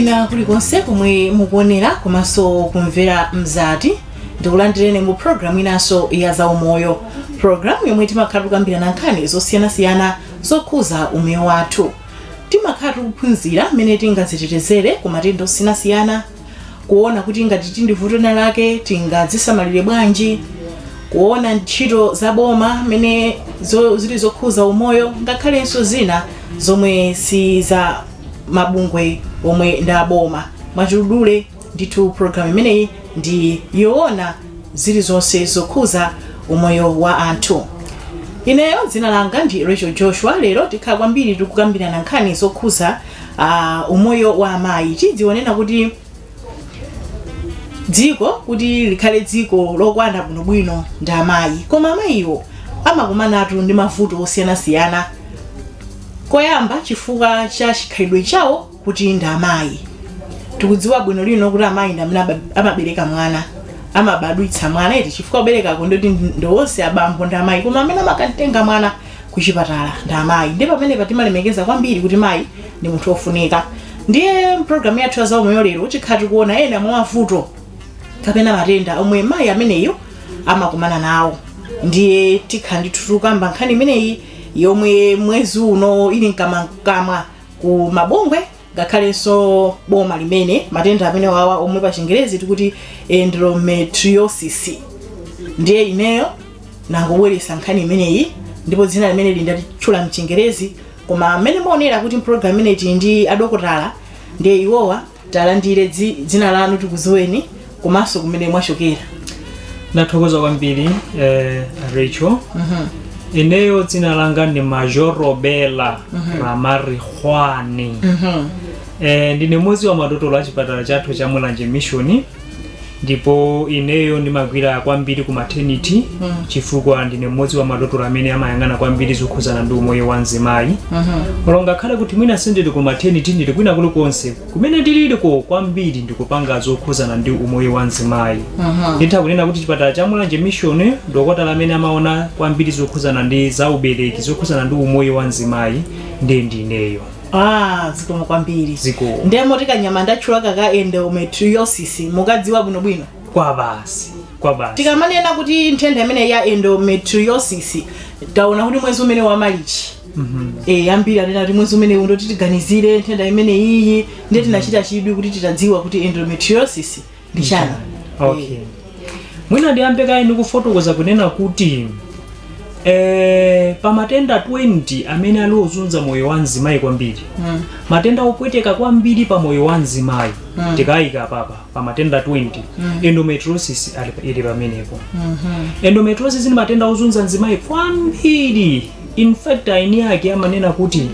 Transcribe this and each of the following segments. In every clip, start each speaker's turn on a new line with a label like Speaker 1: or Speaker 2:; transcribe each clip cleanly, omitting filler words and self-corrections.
Speaker 1: Kwina kulikonse komwe mukuonera komanso kumvera Mzati, ndikulandireni mu programu inanso ya zaumoyo, programu yomwe timakhala tikukambirana nkhani zosiyanasiyana zokhuza umoyo wathu. Timakhala tikuphunzira mmene tingazitetezere ku matenda osiyanasiyana, kuona kuti ngati tili ndi vuto lake tingadzisamalire bwanji, kuona ntchito za boma mmene zili zokhuza umoyo, ngakhalenso zina zomwe si za mabungwe omwe ndi aboma. Mwachidule ndithu, programu imeneyi ndi yoona zilizonse zokhuza umoyo wa anthu. Ineyo dzina langa ndi Rachel Joshua. Lero tikhala kwambiri tikukambirana nkhani zokhuza umoyo wa amayi. Tidzionena kuti dziko kuti likhale dziko lokwana bwinobwino ndi amayi, koma amayiwo amakumanatu ndi mavuto osiyanasiyana. Koyamba, chifukwa cha chikhalidwe chawo kuti ndi amayi. Tikudziwa bwino lino kuti amayi ndi amene amabereka mwana, amabadwitsa mwana, iti chifukwa kuberekako ndoti ndi onse abambo ndi amayi, koma amene amakamtenga mwana kuchipatala ndi amayi. Ndi pamenepa timalemekeza kwambiri kuti mayi ndi munthu wofunika. Ndiye mpulogalamu yathu ya zaumoyo lero tikhala tikuona ena mwa mavuto kapena matenda omwe mayi ameneyo amakumana nawo. Ndiye tikhala ndithu tikukamba nkhani imeneyi yomwe mwezi uno ili mkamwamkamwa ku mabungwe ngakhalenso boma limene, matenda amene wawa omwe pa Chingerezi tikuti endometriosis. Ndiye ineyo nangobweretsa nkhani imeneyi, ndipo dzina limene lindatchula mchingerezi, koma amene maonera kuti mpulogalamu imeneyi tili ndi adokotala, ndiye iwowa talandire. Dzina lanu tikudziweni komanso kumene mwachokera.
Speaker 2: Ndathokoza kwambiri, Rachel. Ineyo dzina langa ndi Major Robela Ramarihwani. Ndine mmodzi wa madotolo a chipatala chathu cha Mulanje Mission, ndipo ineyo ndimagwira kwambiri ku maternity chifukwa ndine mmodzi wa madotolo amene amayang'ana kwambiri zokhuzana ndi umoyo wa mzimayi. Olo ngakhale kuti mwina sindili ku maternity, ndili kwina kulikonse, kumene ndililiko kwambiri ndikupanga zokhuzana ndi umoyo wa mzimayi. Nditha kunena kuti chipatala cha Mulanje Mission, dokotala amene amaona kwambiri zokhuzana ndi zaubereki, zokhuzana ndi umoyo wa mzimayi, ndiye ndineyo.
Speaker 1: Ah, zikomo kwambiri.
Speaker 2: Zikomo.
Speaker 1: Ndemo tikanyama ndatchula kaka endometriosis, mukadziwa bwinobwino?
Speaker 2: Kwa basi, kwa basi.
Speaker 1: Tikamanena kuti nthenda imene ya endometriosis, taona kuti mwezi umene wa Malichi, ambiri anena kuti mwezi umene ndoti tiganizire nthenda imene iyi, ndiye tinachita chidwi kuti titadziwa kuti endometriosis ndi chani.
Speaker 2: Okay, mwina ndiyambe kaye ndikufotokoza kunena kuti pa matenda 20 amene ali ozunza moyo wa mzimayi kwambiri, matenda opweteka kwambiri pa moyo wa mzimayi, tikayika papa pa matenda 20, endometriosis ili pamenepo. Endometriosis ndi matenda ozunza mzimayi kwambiri. In fact, aini ake amanena kuti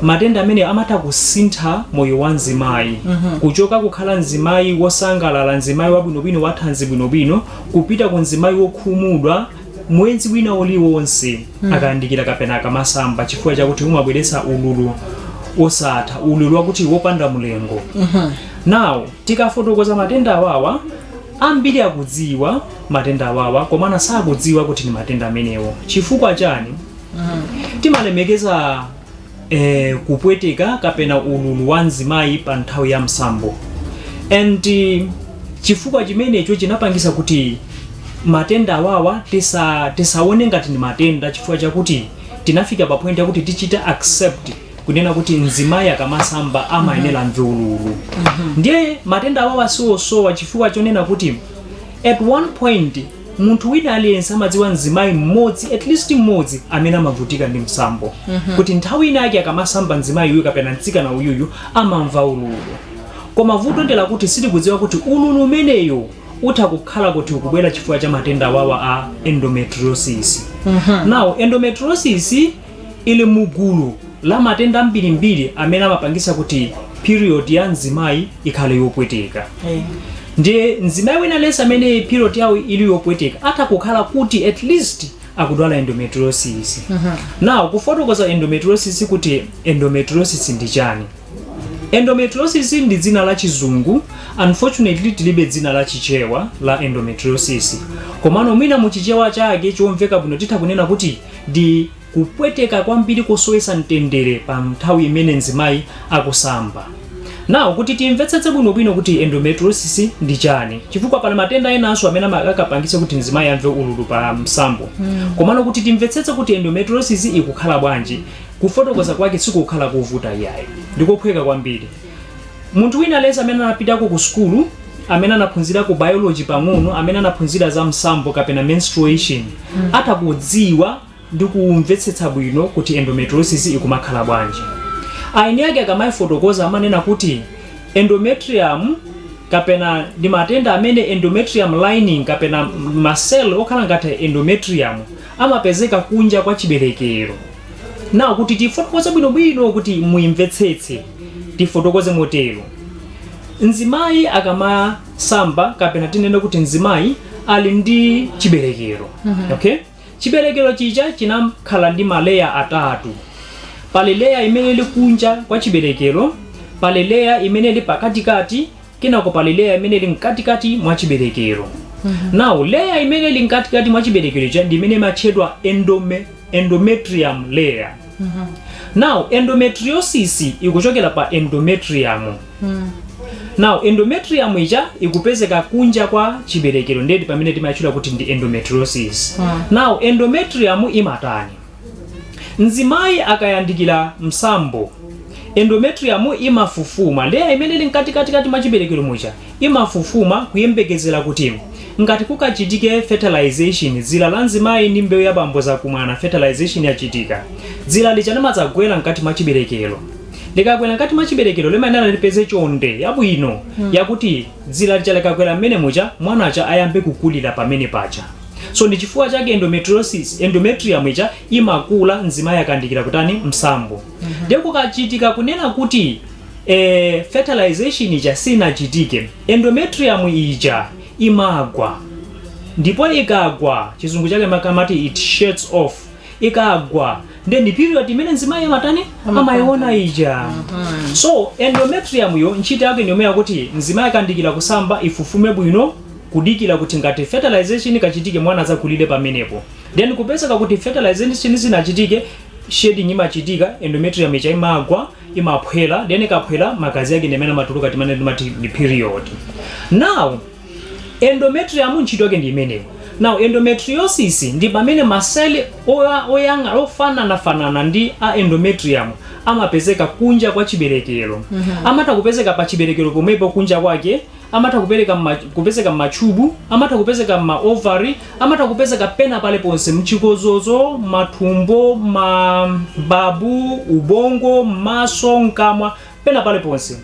Speaker 2: matenda amene amatha kusintha moyo wa mzimayi kuchoka kukhala mzimayi wosangalala, mzimayi wabwinobwino, wathanzi bwinobwino, kupita ku mzimayi wokhumudwa mwezi wina uliwonse akayandikira kapena akamasamba, chifukwa chakuti umabweretsa ululu osatha, ululu wakuti wopanda mulengo. Now, tikafotokoza matenda awawa, ambiri akudziwa matenda awawa, komana sakudziwa kuti ni matenda amenewo. Chifukwa chani? Timalemekeza kupweteka kapena ululu wa mzimayi pa nthawi ya msambo, and chifukwa chimenecho chinapangisa kuti matenda awawa tisaone ngati ni matenda, chifukwa chakuti tinafika pa point yakuti tichita accept kunena kuti mzimayi akamasamba amayenera mve ululu. Ndiye matenda awawa siwosowa, chifukwa chonena kuti at one point munthu wina aliyense amadziwa mzimayi mmodzi, at least mmodzi, amene amavutika ndi msambo, kuti nthawi ina yake akamasamba mzimayi uyu kapena mtsikana uyuyu amamva ululu. Koma vuto ndi lakuti sitikudziwa kuti ululu umeneyo utha kukhala kuti ukubwera chifukwa cha matenda awawa a endometriosis. Now, endometriosis ili mugulu la matenda ambirimbiri amene amapangisa kuti period ya mzimayi ikhale yopweteka. Ndiye mzimayi wina aliyense amene period yawo ili yopweteka atha kukhala kuti at least akudwala endometriosis. Now, kufotokoza endometriosis, kuti endometriosis ndi chani? Endometriosis ndi dzina la Chizungu. Unfortunately, tilibe dzina la Chichewa la endometriosis, komano mwina muchichewa chake chomveka bwino titha kunena kuti ndi kupweteka kwambiri kosowetsa mtendere pa nthawi imene mzimayi akusamba. Now, kuti timvetsetse bwinobwino kuti endometriosis ndi chani, chifukwa pali matenda enanso amene akapangitse kuti mzimayi amve ululu pa msambo, komano kuti timvetsetse kuti endometriosis ikukhala bwanji, kufotokoza kwake sikukhala kovuta iyayi, ndikophweka kwambiri. Munthu wina aliyense amene anapitako ku sukulu, amene anaphunzira ku biology pang'ono, amene anaphunzira za msambo kapena menstruation, atha kudziwa ndi kumvetsetsa bwino kuti endometriosis ikumakhala bwanji. Aini ake akamayifotokoza amanena kuti endometrium kapena ndi matenda amene endometrium lining kapena ma cell okhala ngati endometrium amapezeka kunja kwa chiberekero. Now, kuti tifotokoze bwinobwino kuti muimvetsetse, tifotokoze motero: mzimayi akamasamba, kapena tinene kuti mzimayi ali ndi chiberekero, okay, chiberekero chija chinakhala ndi ma layer atatu. Pali layer imene ili kunja kwa chiberekero, pali layer imene ili pakatikati, kenako pali layer imene ili mkatikati mwa chiberekero. Now, layer imene ili mkatikati mwa chiberekero cha ndi imene imatchedwa endometrium layer. Now, endometriosis ikuchokera pa endometrium. Now, endometrium ija ikupezeka kunja kwa chiberekero, ndeti pamene timatchula kuti ndi endometriosis. Now, endometrium imatani? Mzimayi akayandikira msambo, endometrium imafufuma. Layer imene ili mkatikati mwa chiberekero muja imafufuma kuyembekezera kuti ngati kukachitike fertilization, dzira la mzimayi ndi mbewu ya bambo zakumwana, fertilization yachitika, dzira lija limadzagwera mkati mwa chiberekero. Likagwera mkati mwa chiberekero, limayenera lipeze chonde yabwino yakuti dzira lija likagwera mmene muja, mwanacha ayambe kukulira pamene paja. So ndi chifukwa chake endometriosis, endometrium ija imakula mzimayi akayandikira kutani? Msambo. Ndiye kukachitika kunena kuti fertilization ija sinachitike, endometrium ija imagwa. Ndipo ikagwa, chizungu chake makamati it sheds off, ikagwa ndiye ndi period imene mzimayi amatani? Amayiona ija. So endometrium yo ntchito yake ndi yomwe yakuti mzimayi akayandikira kusamba ifufume bwino, kudikira kuti ngati fertilization ikachitike, mwana azakulire pamenepo. Then kupezeka kuti fertilization sinachitike, shedding imachitika, endometrium ija imagwa, imaphwera. Then ikaphwera, magazi ake ndi amene amatuluka, timene timati ndi period. Now, endometrium ntchito yake ndi imeneyo. Now, endometriosis ndi pamene ma cell oyang'a ofananafanana ndi a endometrium amapezeka kunja kwa chiberekero. Amatha kupezeka pa chiberekero pomwepo kunja kwake, amatha kupezeka m'ma tube, amatha kupezeka m'ma ovary, amatha kupezeka pena paliponse, mchikozozo, mathumbo, mababu, ubongo, maso, mkamwa, pena paliponse.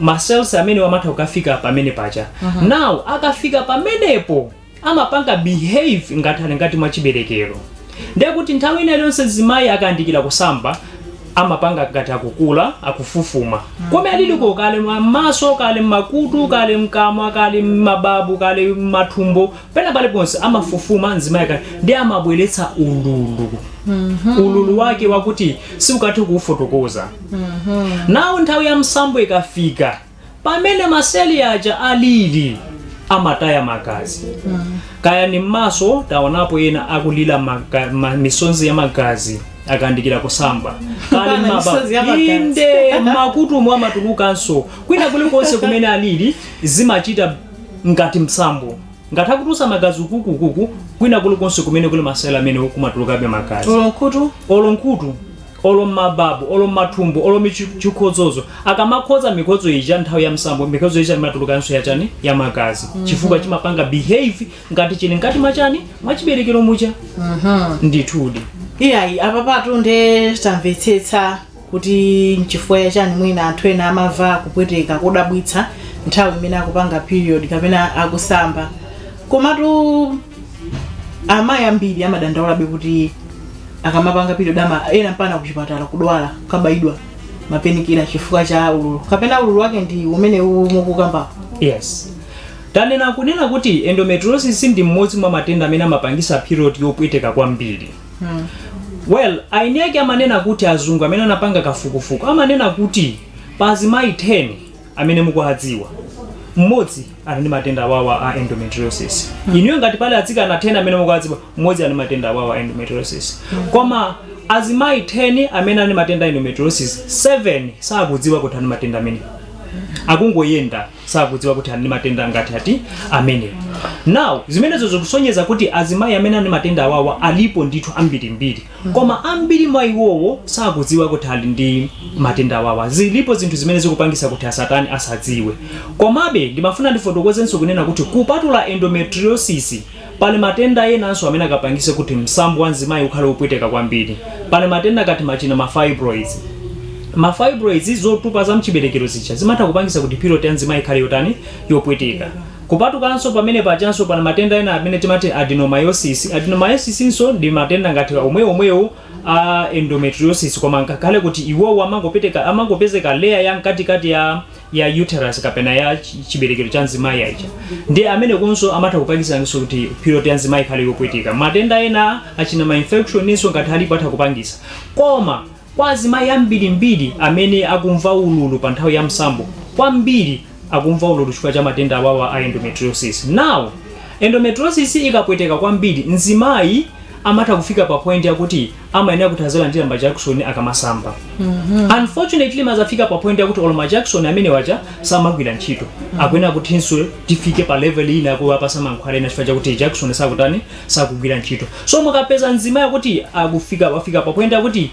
Speaker 2: Ma cells amene amatha kukafika pamene paja. Now, akafika pamenepo amapanga behave ngati ali ngati mwa chiberekero. Ndiye kuti nthawi ina iliyonse mzimayi akayandikira kusamba, amapanga ngati akukula, akufufuma. Kome aliliko kale m'maso, kale mmakutu, kale mkamwa, kale mmababu, kale mmathumbo, pena paliponse amafufuma mzimayi kale, ndi amabweretsa ululu, ululu wake wakuti siukathe kuufotokoza. Nawo nthawi ya msambo ikafika, pamene ma cell aja alili amataya magazi, kaya ni mmaso, taonapo ena akulira misonzi ya magazi akayandikira kusamba, kali
Speaker 1: Pana misozi ya magazi.
Speaker 2: Inde, makutu amatulukanso, kwina kulikonse kumene alili zimachita ngati msambo, ngati akutulutsa magazi ukukukuku, kwina kulikonse kumene kuli ma cell amene kumatulukabe magazi.
Speaker 1: Olo mkhutu?
Speaker 2: Olo mkhutu, olo mmababu, olo mmathumbo, olo michikhodzozo. Akamakhodza mikhodzo ija nthawi ya msambo, mikhodzo ija imatulukanso yachani? Ya magazi, chifukwa chimapanga behave ngati chili ngati mwachani? Mwachiberekero mucha. Ndithudi.
Speaker 1: Iyayi, apa patu nde tamvetsetsa kuti nchifukwa chani mwina anthu ena amamva kupweteka kodabwitsa nthawi imene akupanga period kapena akusamba. Komatu amayi ambiri amadandaulabe kuti akamapanga period ama ena mpana kuchipatala kudwala, kukabayidwa ma painkiller chifukwa cha ululu, kapena ululu wake ndi umene mukukambapo?
Speaker 2: Yes, tanena kunena kuti endometriosis ndi mmodzi mwa matenda amene amapangisa period yopweteka kwambiri. Well, aini ake amanena kuti, azungu amene anapanga kafukufuku amanena kuti pa azimayi 10 amene mukuwadziwa, mmodzi ali ndi matenda awawa a endometriosis. Inuyo ngati pali atsikana 10 amene mukuwadziwa, mmodzi ali ndi matenda awawa a endometriosis. Koma azimayi 10 amene ali ndi matenda a endometriosis, 7 sakudziwa kuti ali ndi matenda amene. Akungoyenda, sakudziwa kuti ali ndi matenda ngati ati amenewo. Now, zimenezo zikusonyeza kuti azimayi amene ali ndi matenda awawa alipo ndithu ambirimbiri, koma ambiri mwa iwowo sakudziwa kuti ali ndi matenda awawa. Zilipo zinthu zimene zikupangisa kuti asatani, asadziwe. Komabe ndimafuna ndifotokozenso kunena kuti kupatula endometriosis, pali matenda enanso amene akapangise kuti msambo wa mzimayi ukhale wopweteka kwambiri. Pali matenda ngati machina ma fibroids. Ma fibroids, zotupa za mchiberekero zija, zimatha kupangisa kuti period ya mzimayi ikhale yotani? Yopweteka. Kupatukanso pamene pachanso, pali matenda ena amene timati adenomyosis. Adenomyosis nso ndi matenda ngati omwe omwewo a endometriosis, koma ngakhale kuti iwowo amangopezeka layer ya mkatikati ya uterus kapena ya chiberekero cha mzimayi aja, ndi amene kunso amatha kupangisanso kuti period ya mzimayi ikhale yopweteka. Matenda ena achina ma infection inso ngati alipo atha kupangisa. Koma kwa azimayi ambirimbiri amene akumva ululu pa nthawi ya msambo, kwambiri akumva ululu chifukwa cha matenda awawa a endometriosis. Now, endometriosis ikapweteka kwambiri, mzimayi amatha kufika pa point yakuti amayenera kuti azilandira ma injection akamasamba. Unfortunately, mazafika pa point yakuti olo ma injection amene wacha samagwira ntchito. Akuyenera kutinso tifike pa level ina kuwapasa mankhwala ena chifukwa chakuti injection sakutani, sakugwira ntchito. So mukapeza mzimayi akuti akufika wafika pa point yakuti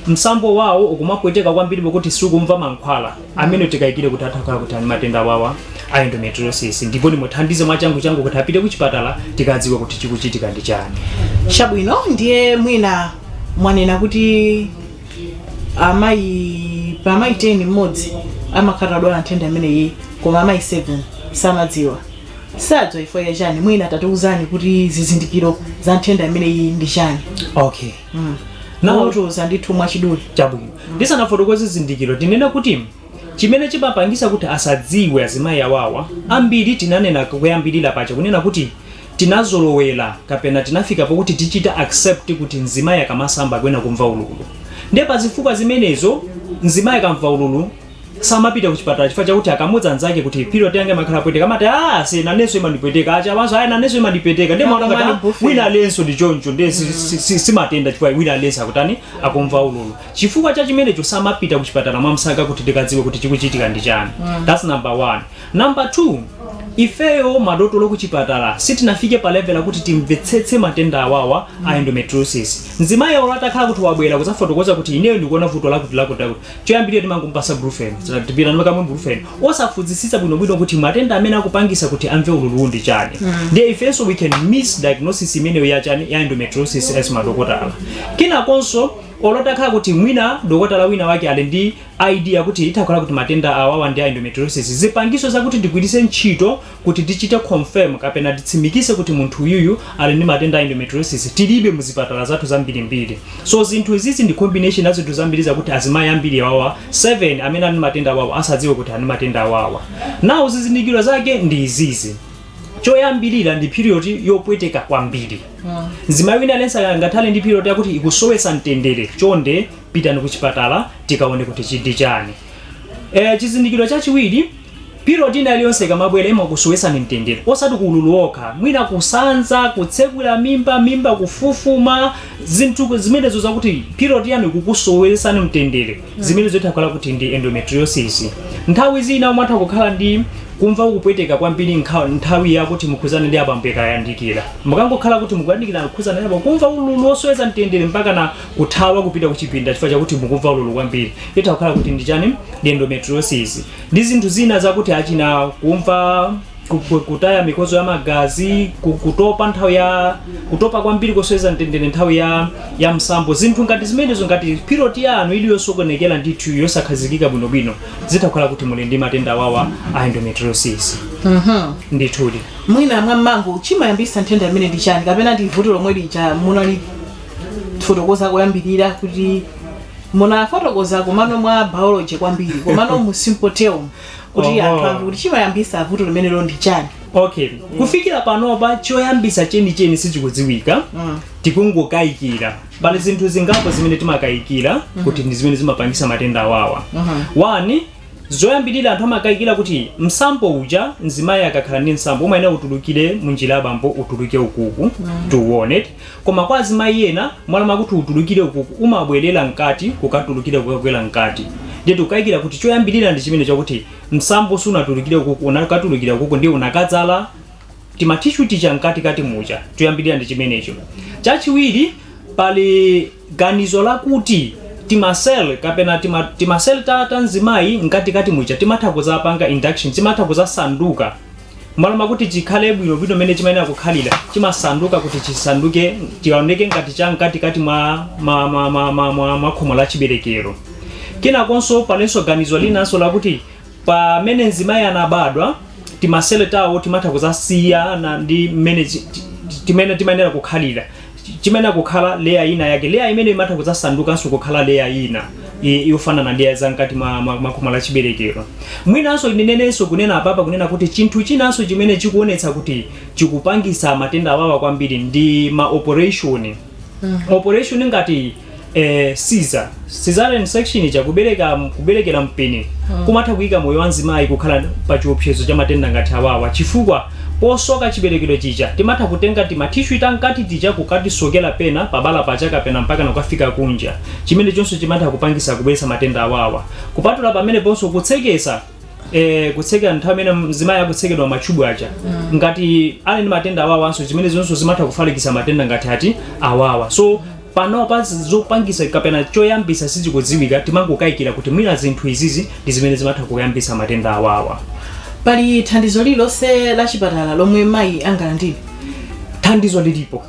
Speaker 2: msambo wawo ukumapweteka kwambiri pokuti sikumva mankhwala amene, tikayikire kuti atha kukhala kuti ali matenda wawa a endometriosis, ndipo nimuthandize mwachangu changu kuti apite kuchipatala, tikadziwe kuti chikuchitika ndi chani.
Speaker 1: Chabwino, ndiye mwina mwanena kuti amayi, pa amayi 10 mmodzi amakhala adwala nthenda imeneyi, koma amayi 7 samadziwa. Sadziwa chifukwa chani? Mwina tatiuzani kuti zizindikiro za nthenda imeneyi ndi chani?
Speaker 2: Okay. Now,
Speaker 1: Now, ndithu mwachidule.
Speaker 2: Chabwino, ndisanafotokoze zizindikiro, tinene kuti chimene chimapangisa kuti asadziwe azimayi awawa ambiri, tinanena kuyambirira pacha kunena kuti tinazolowera kapena tinafika pokuti tichita accept kuti mzimayi akamasamba akuyenera kumva ululu. Ndiye pazifukwa zimenezo, mzimayi akamva ululu samapita kuchipatala, chifukwa chakuti akamudza anzake kuti period yanga imakhala pweteka, amati, "Ah, se nanenso imandipweteka." Achawanso, "Aya, nanenso imandipweteka." Ndiye maona ngati,
Speaker 1: Akumani
Speaker 2: "Ah,
Speaker 1: buffet.
Speaker 2: wina alenso ndi choncho." Ndiye simatenda chifukwa wina alenso akutani, akumva ululu. Chifukwa cha chimenecho samapita kuchipatala mwamsanga kuti tikadziwe kuti chikuchitika ndi chani. That's number one. Number two, ifeyo madotolo kuchipatala sitinafike pa level akuti timvetsetse matenda awawa a endometriosis. Mzimayi olo atakhala kuti wabwera kudzafotokoza kuti ineyo ndikuona vuto lakuti lakuti lakuti, choyambirira timangompasa Brufen, tipita ndimakamwe Brufen, osafunsitsitsa bwinobwino kuti matenda amene akupangisa kuti amve ululu ndi chani. Ndiye ifenso we can miss diagnosis imeneyo ya chani, ya endometriosis, as madokotala. Kinakonso, olotakhala kuti mwina dokotala wina wake ali ndi idea kuti itakhala kuti matenda awawa ndi a endometriosis, zipangiso zakuti ndigwiritse ntchito kuti tichite confirm kapena titsimikise kuti munthu uyuyu ali ndi matenda a endometriosis tilibe muzipatala zathu zambirimbiri. So zinthu izizi ndi combination ya zinthu zambiri zakuti azimayi ambiri awawa 7 amene ali ndi matenda awawa asadziwe kuti ali ndi matenda awawa. Nawo zizindikiro zake ndi izizi. Choyambirira ndi period yopweteka kwambiri. Mzimayi wina aliyense angathale ndi period yakuti ikusowetsa mtendere, chonde pitani kuchipatala tikaone kuti chindi chani. Chizindikiro chachiwiri, period ina iliyonse ikamabwera imakusowetsani mtendere, osati kuululu wokha, mwina kusanza, kutsekula mimba, mimba kufufuma, zinthu zimenezo zakuti period yanu ikukusowetsani mtendere, zimenezo itakhala kuti ndi endometriosis. Nthawi zina umatha kukhala ndi kumva kupweteka kwambiri nthawi yakuti mukhuzane ndi abambo ikayandikira. Mukangokhala kuti mukuyandikira kukhuzana ndi abambo, kumva ululu wosowetsa mtendere mpaka na kuthawa kupita kuchipinda chifukwa chakuti mukumva ululu kwambiri, itakhala kuti ndi chani? Ndi endometriosis. Ndi zinthu zina zakuti achina kumva kutaya mikodzo ya magazi, kutopa nthawi ya kutopa kwambiri kosowetsa mtendere nthawi ya msambo, zinthu ngati zimenezo. Ngati period yanu ili yosokonekera ndithu, yosakhazikika bwinobwino, zitakhala kuti muli ndi matenda awawa a endometriosis. Ndithudi.
Speaker 1: Mwina mwammangu, chimayambisa nthenda imene ndi chani, kapena ndi vuto lomwe lija munalifotokoza koyambirira, kuti munafotokoza komano mwa biology kwambiri, komano mu simple term kuti anthu amve kuti chimayambisa vuto limenelo ndi chani?
Speaker 2: Okay, kufikira panopa choyambisa chenicheni sichikudziwika. Tikungokayikira. Pali zinthu zingapo zimene timakayikira kuti ndi zimene zimapangisa matenda awawa. One, zoyambirira, anthu amakayikira kuti msambo uja, mzimayi akakhala ndi msambo umayenera utulukire munjira ya bambo, utuluke ukuku, tiuone. Koma kwa azimayi ena, mwala makuti utulukire ukuku, umabwerera mkati, kukatulukira, kukakwera mkati. Ndiye tikukayikira kuti choyambirira ndi chimene chakuti msambo sunatulukire ukuku, unakatulukira ukuku, ndiye unakadzala tima tissue tija mkatikati muja. Choyambirira ndi chimenecho. Chachiwiri, pali ganizo lakuti tima cell kapena tima cell ta mzimayi mkatikati muja timatha kuzapanga induction, timatha kuzasanduka. Malo makuti chikhale bwinobwino mmene chimayenera kukhalira, chimasanduka kuti chisanduke, chioneke ngati cha mkatikati mwa khomo la chiberekero. Kenakonso palenso ganizo linanso lakuti pamene mzimayi anabadwa, tima cell tawo timatha kuzasiyana ndi mmene timene timayenera kukhalira. Chimayenera kukhala layer ina yake, layer imene imatha kuzasandukanso kukhala layer ina yofanana ndi za mkati mwa khomo la chiberekero. Mwinanso ndinenenso kunena apapa kunena kuti chinthu chinanso chimene chikuonetsa kuti chikupangisa matenda awawa kwambiri ndi ma operation. Operation ngati cesarean section, chakubereka, kuberekera mpeni, kumatha kuyika moyo wa mzimayi kukhala pa chiopsezo cha matenda ngati awawa, chifukwa posoka chiberekero chija timatha kutenga tima tissue tamkati tija kukatisokera pena pabala pacha kapena mpaka nakukafika kunja, chimene chonso chimatha kupangisa kubweretsa matenda awawa. Kupatula pamene ponso kutsekesa, kutsekera nthawi imene mzimayi akutsekedwa ma tube aja, ngati ali ndi matenda awawanso, zimene zonso zimatha kufalikisa matenda ngati ati awawa. So panopa zopangisa kapena choyambisa sizikudziwika, timangokayikira kuti mwina zinthu izizi ndi zimene zimatha kuyambisa matenda awawa.
Speaker 1: Pali thandizo lililonse la chipatala lomwe mayi angalandire?
Speaker 2: Thandizo lilipo.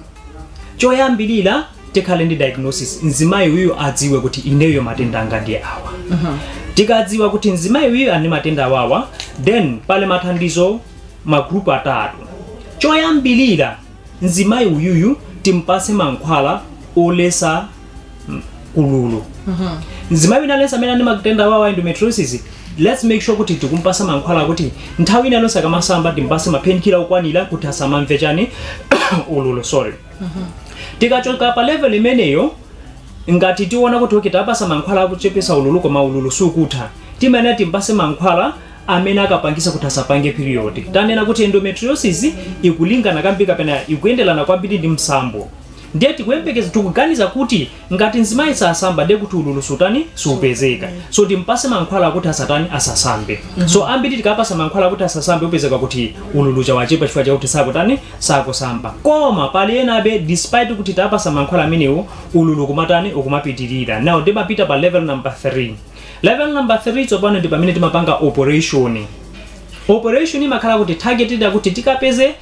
Speaker 2: Choyambirira tikhale ndi diagnosis, mzimayi uyu adziwe kuti ineyo matenda anga ndi awa. Tikadziwa kuti mzimayi uyu ali ndi matenda awawa, then pali mathandizo ma group atatu. Choyambirira, mzimayi uyuyu timpase mankhwala olesa ululu. Mzimayi wina aliyense amene ali ndi matenda awawa, endometriosis, let's make sure kuti tikumpasa mankhwala kuti nthawi ina yonse akamasamba timpase ma painkiller okwanira kuti asamamve chani, ululu, sorry. Tikachoka pa level imeneyo, ngati tiona kuti okay, tapasa mankhwala akuchepesa ululu koma ululu sukutha, timayenera timpase mankhwala amene akapangisa kuti asapange period. Tanena kuti endometriosis ikulingana kwambiri kapena ikuyenderana kwambiri ndi msambo, ndiye tikuyembekeza, tikuganiza kuti ngati mzimayi sasamba, ndiye kuti ululu sutani, supezeka. So timpase mankhwala akuti asatani, asasambe. So ambiri tikapasa mankhwala akuti asasambe, upezeka kuti ululu chawachepa chifukwa chakuti sakutani, sakusamba. Koma pali enabe, despite kuti tapasa mankhwala amenewo, ululu kumatani, ukumapitirira. Now timapita pa level number 3. Level number 3 tsopano ndi pamene timapanga operation. Operation imakhala kuti targeted kuti tikapeze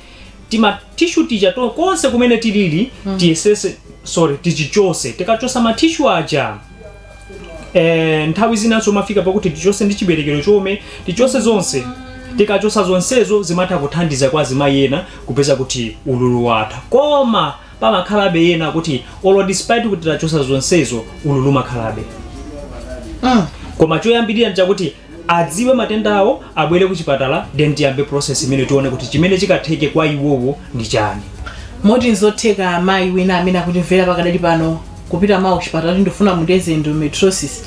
Speaker 2: tima tissue tija to konse kumene tilili, tiyesese, sorry, tichichose. Tikachosa ma tissue aja, nthawi zinanso mafika pakuti tichose ndi chiberekero chomwe, tichose zonse. Tikachosa zonsezo, zimatha kuthandiza kwa azimayi ena kupeza kuti ululu watha, koma pamakhalabe ena kuti olo despite kuti tachosa zonsezo, ululu makhalabe. Koma choyambirira nchakuti adziwe matenda awo, abwere kuchipatala, then tiyambe process imene tione kuti chimene chikatheke kwa iwowo ndi chani.
Speaker 1: Moti nzotheka amayi wina amene akutimvera pakadali pano kupita mawu kuchipatala kuti ndifuna mundiyeze endometriosis?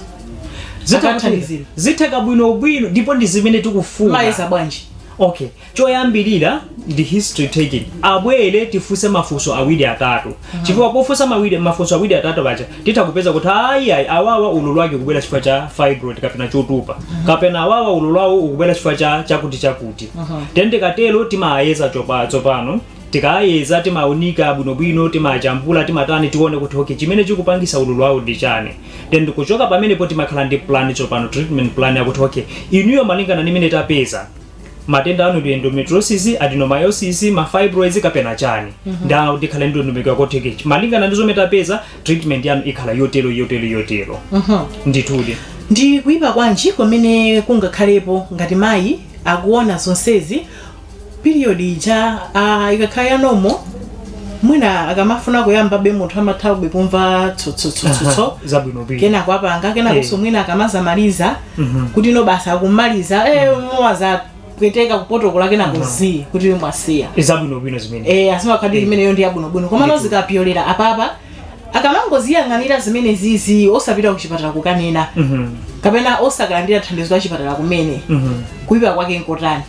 Speaker 1: Akathandizira.
Speaker 2: Zitheka bwinobwino, ndipo ndi zimene tikufuna.
Speaker 1: Mayeza bwanji?
Speaker 2: Okay, choyambirira ndi history taking. Abwere, tifunse mafunso awiri atatu, chifukwa pofunsa mafunso awiri atatu paja titha kupeza kuti ayi ayi, awawa ululu wake ukubwera chifukwa cha fibroid kapena chotupa, kapena awawa ululu wawo ukubwera chifukwa cha chakuti chakuti. Then tikatero timayeza tsopano. Tikayeza, timaunika bwinobwino, timachambula, timatani, tione kuti okay, chimene chikupangisa ululu wawo ndi chani. Then kuchoka pamenepo timakhala ndi plan tsopano, treatment plan yakuti okay, inuyo malingana ndi imene tapeza, matenda anu ndi endometriosis, adenomyosis, ma fibroids kapena chani, nda ndikhale ndondomeko yakuti malingana ndi zomwe tapeza, treatment yanu ikhala yotero, yotero, yotero. Ndithudi.
Speaker 1: Ndi kuyipa kwanji kumene kungakhalepo ngati mayi akuona zonsezi, period ija ikakhala ya normal, mwina akamafuna kuyambabe munthu amathabe kumva tsotsotsotso,
Speaker 2: Zabwinobwino.
Speaker 1: Kenako apanga, kenakonso mwina akamazamaliza kuti no basa akumaliza, mowazapweteka kupotokola, kenako zi kuti mwasiya.
Speaker 2: Zabwinobwino zimene.
Speaker 1: Asimakhadiri imeneyo ndi yabwinobwino, koma nozikapyolera apapa, akamangoziyang'anira zimene zizi osapita kuchipatala kukanena kapena osakalandira thandizo la chipatala kumene, kuyipa kwake nkotani?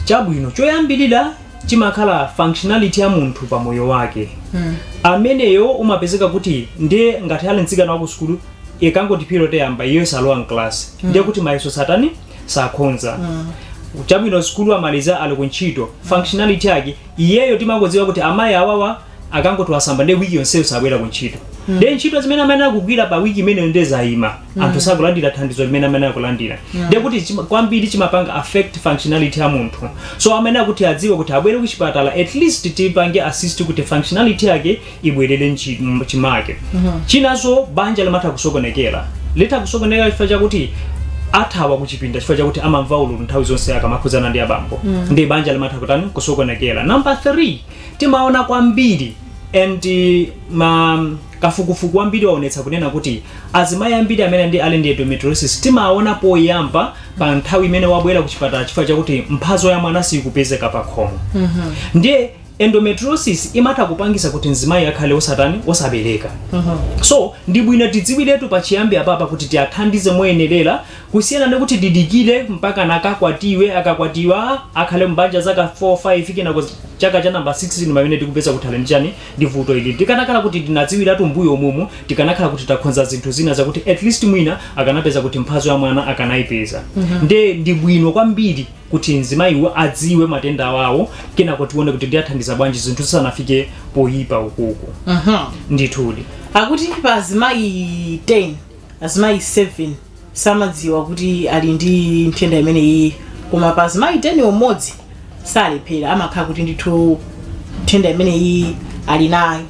Speaker 2: Chabwino, choyambirira chimakhala functionality ya munthu pa moyo wake. Ameneyo umapezeka kuti ndiye ngati ali mtsikana wa ku sukulu Ikangoti period yamba, iyo salowa mclass, ndiye kuti mayeso satani, sakhonza. Chabwino, sukulu amaliza, ali kuntchito, functionality yake iyeyo timangodziwa kuti amayi awawa akangoti wasamba, ndi wiki yonseyo sabwera kuntchito. Ndi ntchito zimene amene akugwira pa wiki imeneyo ndiye zayima, anthu sakulandira thandizo limene amene akulandira. Ndiye kuti kwambiri chimapanga affect functionality ya munthu. So amene akuti adziwe kuti abwere kuchipatala, at least tipange assist kuti functionality yake ibwerere mchimake. Chinanso, banja limatha kusokonekera, litha kusokonekera chifukwa chakuti athawa kuchipinda, chifukwa chakuti amamva ululu nthawi zonse akamakhudzana ndi abambo. Ndi banja limatha kutani, kusokonekera. Number 3, timaona kwambiri and ma kafukufuku ambiri waonetsa kunena kuti azimayi ambiri amene ndi ali ndi endometriosis timaona poyamba pa nthawi imene wabwera kuchipatala chifukwa chakuti mphatso ya mwana sikupezeka pa khomo. Ndiye endometriosis imatha kupangisa kuti mzimayi akhale osatani, osabereka. So ndi bwino tidziwiretu pachiyambi apapa kuti tiathandize moyenerera, kusiyana ndi kuti didikire mpaka nakakwatiwe, akakwatiwa akhale mbanja zaka 4 5, kenako chaka cha namba 6 ndi pamene tikupeza kuti ali ndi chani, ndi vuto ili. Tikanakhala kuti tinadziwiratu mbuyo mumu, tikanakhala kuti takhonza zinthu zina zakuti at least mwina akanapeza kuti mphatso ya mwana akanayipeza. Nde ndi bwino kwambiri kuti mzimayiwo adziwe matenda awawo, kenako tione kuti ndiyathandiza bwanji zinthu zisanafike poyipa ukuku. Ndithudi.
Speaker 1: Akuti pa azimayi 10, azimayi 7 samadziwa kuti ali ndi nthenda imeneyi, koma pa azimayi 10 umodzi salephera, amakhala kuti ndithu nthenda imeneyi ali nayo.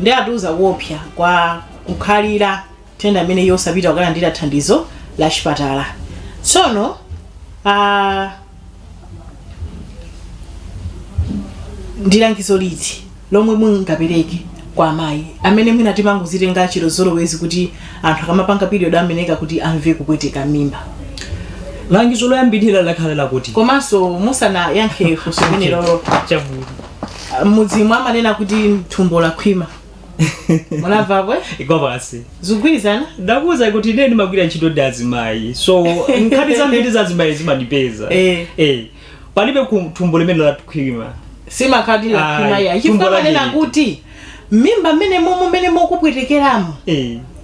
Speaker 1: Ndi atiuza kuopsa kwa kukhalira nthenda imeneyi osapita kukalandira thandizo la chipatala. Tsono ndi langizo liti lomwe mungapereke kwa amayi amene mwina timangozitenga chilozolowezi kuti anthu akamapanga period ameneka kuti amve kupweteka mimba?
Speaker 2: Langizo loyambirira lakhala lakuti
Speaker 1: Komanso musanayankhe funso limenelo,
Speaker 2: Chabwino.
Speaker 1: Mudzimu amanena kuti thumbo lakhwima, munamvapo, eh?
Speaker 2: Ikwapasi.
Speaker 1: Zikugwirizana?
Speaker 2: Ndakuwuza kuti ine ndimagwira ntchito ndi azimayi, so nkhani zambiri za azimayi zimandipeza. Palibe thumbo limene lakhwima.
Speaker 1: Simakhati lakhwima?
Speaker 2: Ayi,
Speaker 1: Ya,
Speaker 2: thumbo
Speaker 1: chifukwa manena
Speaker 2: lake.
Speaker 1: kuti mimba mmene momwe mmene mukupwetekeramo,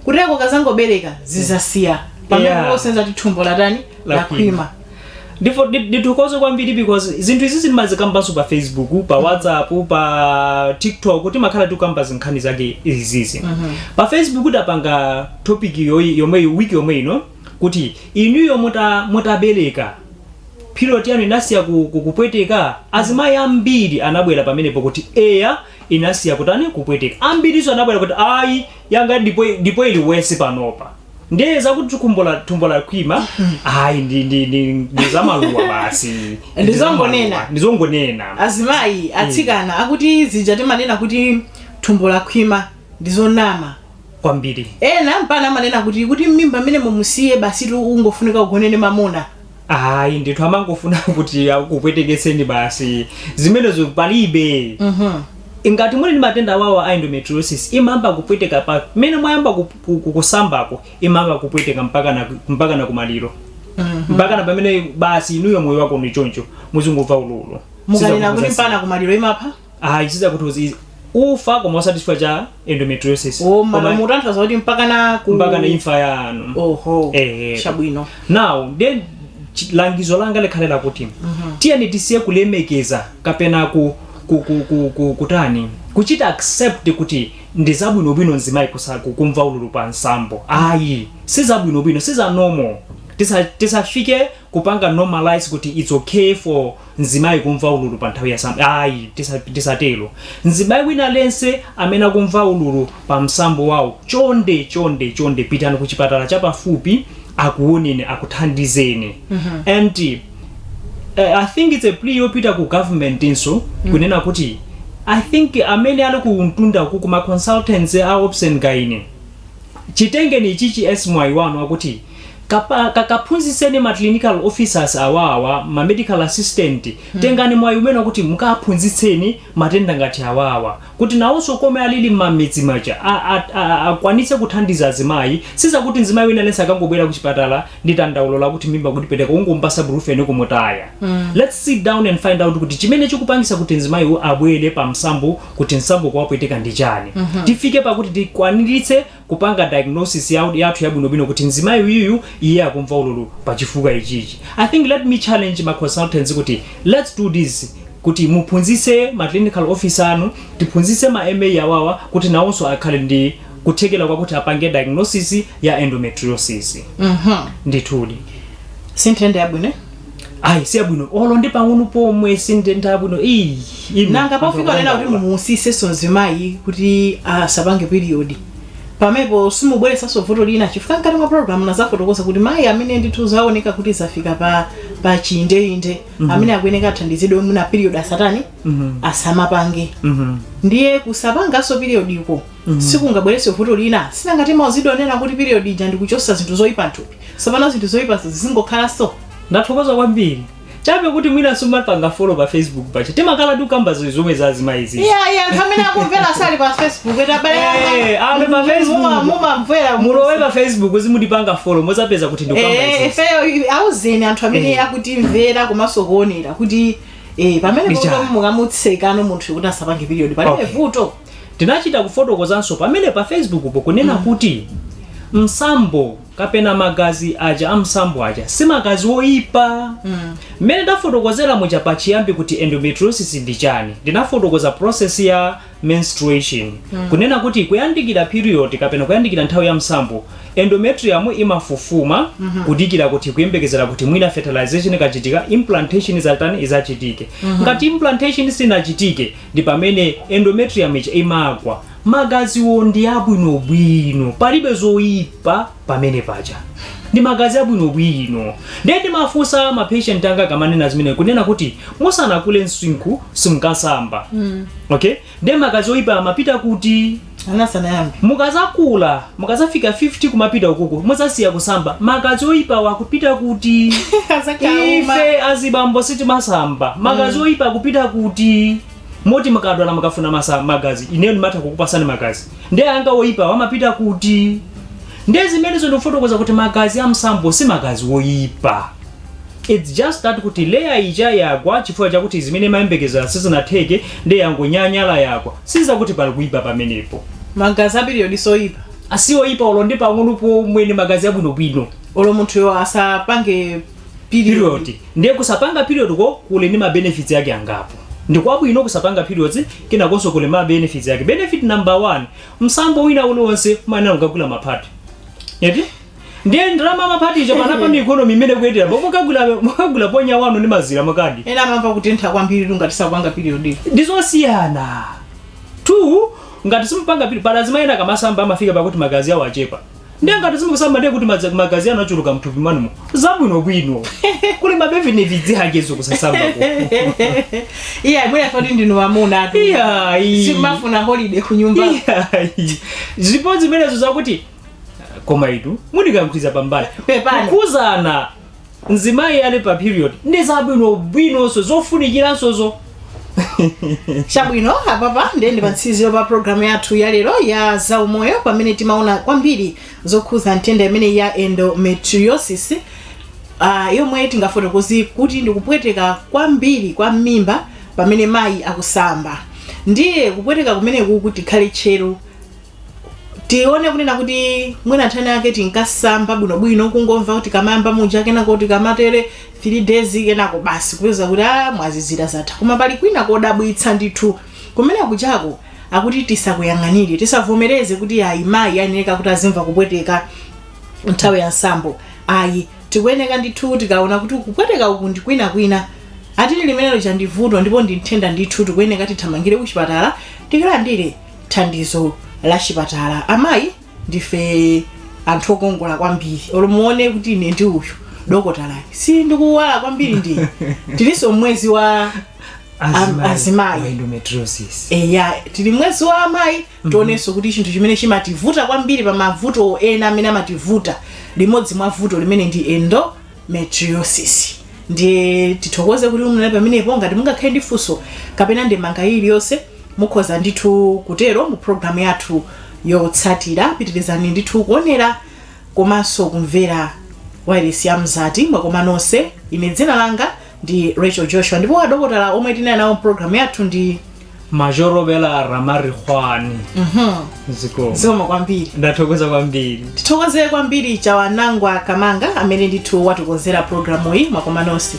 Speaker 1: kuteko kazangobereka zizasiya pamene posenza kuti thumbo latani?
Speaker 2: Lakhwima.
Speaker 1: Lakhwima.
Speaker 2: Ndipo ndithokoze kwambiri because zinthu izi zimazikambanso pa Facebook, pa WhatsApp, pa TikTok, timakhala tikukamba zinkhani zake izizi. Pa Facebook tapanga topic yomweyi wiki yomwe ino kuti inuyo mutabereka, period yanu inasiya kupweteka? Azimayi ambiri anabwera pamenepo kuti eya, inasiya kutani, kupweteka. Ambiriso anabwera kuti ayi, yanga ndipo ili worse panopa. Ndiye zakuti thumbo lakhwima, ayi, ndi zamaluwa basi.
Speaker 1: Ndi zongonena.
Speaker 2: Ndi zongonena.
Speaker 1: Azimayi, atsikana akuti zija timanena kuti thumbo lakhwima ndi zonama.
Speaker 2: Kwambiri.
Speaker 1: Ena mpana amanena kuti mimba mmene mumusiye basi tu, ungofunika ugonene mamuna.
Speaker 2: Ayi ndithu, amangofuna kuti akupwetekeseni basi, zimenezo palibe. Ngati muli ndi matenda awawa a endometriosis, imayamba kupweteka pa mmene mwayamba kusambako, imayamba kupweteka mpaka na kumaliro, mpaka na pamene basi inuyo moyo wako ni choncho, muzingomva ululu.
Speaker 1: Mukanena kuti mpana kumaliro, imapha?
Speaker 2: Ayi, sizakuti ufa, koma osati chifukwa cha endometriosis.
Speaker 1: O, mutanthauza kuti mpaka na ku
Speaker 2: Mpaka na imfa yanu.
Speaker 1: Oho.
Speaker 2: Eh.
Speaker 1: Chabwino.
Speaker 2: Now then, langizo langa likhale lakuti tiyeni tisiye kulemekeza kapena kutani, kuchita accept kuti ndi zabwinobwino mzimayi kumva ululu pa nsambo. Ayi, sizabwinobwino, siza normal. Tisafike kupanga normalize kuti it's okay for mzimayi kumva ululu pa nthawi ya sambo. Ayi, tisatero. Mzimayi wina lense amene akumva ululu pa msambo wawo, chonde chonde chonde, pitani ku chipatala chapafupi, akuoneni, akuthandizeni. And I think it's a plea yopita ku government inso, kunena kuti I think amene ali ku mtunda ku kuma consultants a obs and gynae, chitengeni ichichi as mwayi wanu akuti kakaphunzitseni ma clinical officers awawa, ma medical assistant. Tengani mwayi umene akuti mukaphunzitseni matenda ngati awawa, kuti nawonso komwe alili m'mamidzi maja akwanitse kuthandiza azimayi. Sizakuti mzimayi wina lense akangobwera kuchipatala ndi dandaulo lakuti mimba kutipeteka, ungompasa Brufen kumutaya. Let's sit down and find out kuti chimene chikupangisa kuti mzimayiwo abwere pa msambo, kuti msambo kuwapweteka ndi chani. Tifike pakuti tikwaniritse Kupanga diagnosis yathu yabwinobwino kuti mzimayi uyuyu iye akumva ululu pachifukwa ichichi. I think let me challenge ma consultants kuti let's do this, kuti muphunzitse ma clinical officer anu, tiphunzitse ma MA awawa kuti nawonso akhale ndi kuthekera kwakuti apange diagnosis ya endometriosis. Ndithudi.
Speaker 1: Sinthenda yabwino?
Speaker 2: Ayi, siyabwino olo ndi pang'ono pomwe, sinthenda yabwino iyi.
Speaker 1: Nanga pofika onena kuti mumusiseso mzimayi kuti asapange period, pamenepo simubweresanso vuto lina? Chifukwa mkati mwa program nazafotokoza kuti mayi amene ndithu zaoneka kuti zafika pa chiyindeinde, amene akuyeneka athandizidwe mwina period asatani, asamapange. Ndiye kusapanganso period iko sikungabwerese vuto lina? Sinangati mauzidwe onena kuti period ija ndikuchosa zinthu zoyipa mthupi, tsopano zinthu zoyipa zingokhalanso?
Speaker 2: Ndathokoza kwambiri. Chabe kuti mwina sumapanga follow pa Facebook pacha, timakhala tikukamba zomwe za azimayi izizi.
Speaker 1: Iya, anthu amene akumvera sali pa Facebook eti abale?
Speaker 2: Eh, ali pa Facebook.
Speaker 1: Mumamvera.
Speaker 2: Mulowe pa Facebook, zimutipanga follow, muzapeza kuti ndikukamba izizi.
Speaker 1: Ifeyo auzeni anthu amene akutimvera komanso kuonera kuti pamene
Speaker 2: Ndicha.
Speaker 1: pomwe mukamutsekano munthu kuti asapange period palibe vuto.
Speaker 2: Tinachita kufotokozanso pamene pa Facebook po kunena kuti msambo kapena magazi aja amsambo aja si magazi oyipa. Mmene ndafotokozera muja pachiyambi kuti endometriosis ndi chani, ndinafotokoza process ya menstruation, kunena kuti kuyandikira period kapena kuyandikira nthawi ya msambo, endometrium imafufuma kudikira kuti, kuyembekezera kuti mwina fertilization ikachitika, implantation izatani, izachitike. Ngati implantation sinachitike, ndi pamene endometrium ija imagwa. Magaziwo ndi abwinobwino, palibe zoyipa pamene paja, ndi magazi abwinobwino. Ndiye ndimafunsa ma patient anga kamanena zimene kunena kuti musanakule msinkhu simukasamba, okay, ndiye magazi oyipa amapita kuti?
Speaker 1: Anasanayambe.
Speaker 2: Mukazakula, mukazafika 50 kumapita ukuku, muzasiya kusamba, magazi oyipa wakupita kuti? Ife azibambo sitimasamba, magazi oyipa akupita kuti? Moti mukadwala mukafuna magazi, ineyo ndimatha kukupasani magazi, ndiye anga oyipa wamapita kuti? Ndiye zimenezo ndikufotokoza kuti magazi a msambo si magazi oyipa. It's just that kuti layer ija yagwa chifukwa chakuti zimene mayembekezera sizinatheke, ndiye yangonyanyala, yagwa. Sizakuti pali kuyipa pamenepo.
Speaker 1: Magazi a period soyipa?
Speaker 2: Asiwoyipa olo ndi pang'ono pomwe, ni magazi abwinobwino.
Speaker 1: Olo munthuyo asapange period?
Speaker 2: Period. Ndiye kusapanga period ko kuli ndi ma benefits yake angapo. Ndikwabwino kusapanga periods, kenakonso kuli ma benefits yake. Benefit number one, msambo wina uliwonse umayenera kukagula ma pad eti? Ndiye ndalama ma pad icho panapa ndi economy imene kuyendera, mukagula ponya wanu ndi mazira mukadi.
Speaker 1: Ena amamva kutentha kwambiri tungati sakupanga period.
Speaker 2: Ndizosiyana. Two, ngati simupanga period, pala zimayena kamasamba amafika pakuti magazi awo achepa. Ndiye ngati simukusamba, ndiye kuti magazi anu achuluka mthupi mwanumo, zabwinobwino. Kuli ma benefits akezo kusasambako.
Speaker 1: Iya, mwina foti ndinu amuna atu.
Speaker 2: Iyayi.
Speaker 1: Simafuna holiday kunyumba.
Speaker 2: Iyayi, zipo zimenezo zakuti koma itu mundikankhwiza pambali.
Speaker 1: Pepani.
Speaker 2: Kukuzana mzimayi ali pa period ndi zabwinobwinonso, zofunikiransozo.
Speaker 1: Chabwino, apapa ndiye ndi pamtsiziro pa programu yathu ya lero ya zaumoyo, pamene timaona kwambiri zokhuza nthenda imene ya endometriosis, yomwe tingafotokoze kuti ndikupweteka kwambiri kwa mimba pamene mayi akusamba. Ndiye kupweteka kumeneku, kuti tikhale tcheru, tione kunena kuti mwina nthani yake tinkasamba bwinobwino, kungomva kuti kamayamba muja, kenako tikamatere 3 days, kenako basi kupeza kuti a mwazizira, zatha. Koma pali kwina kodabwitsa ndithu kumene kuchako akuti tisakuyang'anire, tisavomereze kuti ayi, mayi ayeneka kuti azimva kupweteka nthawi ya nsambo. Ayi, tikuyeneka ndithu tikaona kuti kupweteka uku ndi kwinakwina, atili limenelo chandivuto ndipo ndi nthenda ndithu, tikuyeneka tithamangire kuchipatala tikalandire thandizo la chipatala. Amayi ndife anthu okongola kwambiri. Olo muone kuti ine ndi uyu dokotalayi si ndikuwala kwambiri, ndi tilinso mwezi wa azimayi.
Speaker 2: Wa endometriosis.
Speaker 1: Eya, tili mwezi wa amayi. Tionenso kuti chinthu chimene chimativuta kwambiri pa mavuto ena amene amativuta, limodzi mwa vuto limene ndi endometriosis. Ndiye tithokoze kuti munali pamenepo. Ngati mungakhale ndi funso kapena ndemanga iliyonse, mukhoza ndithu kutero mu programu yathu yotsatira. Pitirizani ndithu kuonera komanso kumvera wireless ya Mzati. Mwakoma nonse. Ine dzina langa ndi Rachel Joshua, ndipo adokotala omwe tinali nawo mpulogalamu yathu ndi
Speaker 2: Majorobela Ramarikgwane. Zikomo.
Speaker 1: Zikomo kwambiri.
Speaker 2: Ndathokoza kwambiri.
Speaker 1: Tithokoze kwambiri Chawanangwa Kamanga amene ndithu watikonzera programu iyi. Mwakoma nonse.